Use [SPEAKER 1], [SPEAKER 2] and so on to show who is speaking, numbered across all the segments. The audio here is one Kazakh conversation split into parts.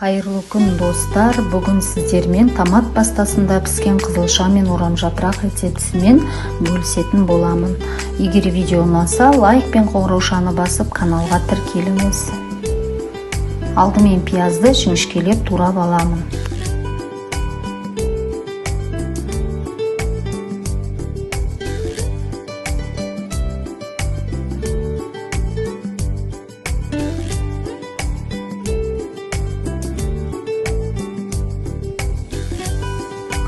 [SPEAKER 1] Қайырлы күн, достар! Бүгін сіздермен томат пастасында піскен қызылша мен орамжапырақ рецептісімен бөлісетін боламын. Егер видео ұнаса, лайк пен қоңыраушаны басып, каналға тіркеліңіз. Алдымен пиязды жіңішкелеп турап аламын.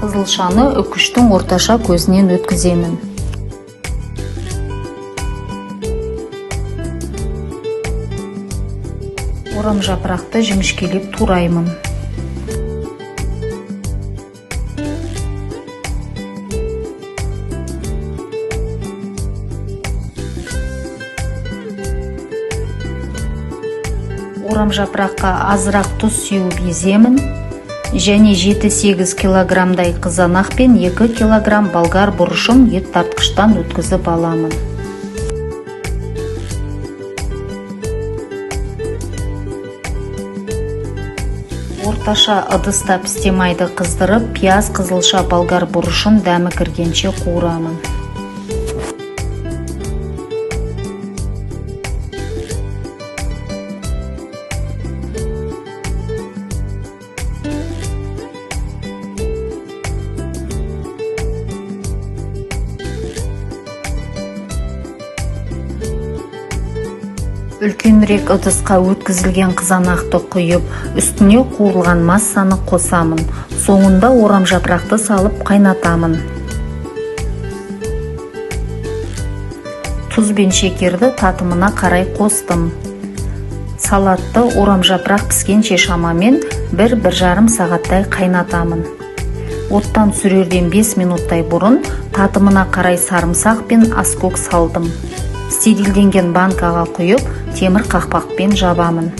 [SPEAKER 1] Қызылшаны үкіштің орташа көзінен өткіземін. Орамжапырақты жіңішкелеп тураймын. Орамжапыраққа азырақ тұз сеуіп еземін және 7-8 килограммдай қызанақ пен 2 килограмм болгар бұрышын ет тартқыштан өткізіп аламын. Орташа ыдыста пісте майды қыздырып, пияз, қызылша, болгар бұрышын дәмі кіргенше қуырамын. Үлкенірек ыдысқа өткізілген қызанақты құйып, үстіне қуырылған массаны қосамын. Соңында орамжапырақты салып қайнатамын. Тұз бен шекерді татымына қарай қостым. Салатты орамжапырақ піскенше шамамен 1-1,5 сағаттай қайнатамын. Оттан түсірерден 5 минуттай бұрын татымына қарай сарымсақ пен аскөк салдым. Стерилденген банкаға құйып, темір қақпақпен жабамын.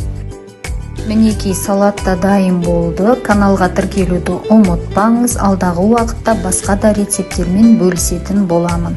[SPEAKER 1] Мінекей, салат та дайын болды. Каналға тіркелуді ұмытпаңыз. Алдағы уақытта басқа да рецепттермен бөлісетін боламын.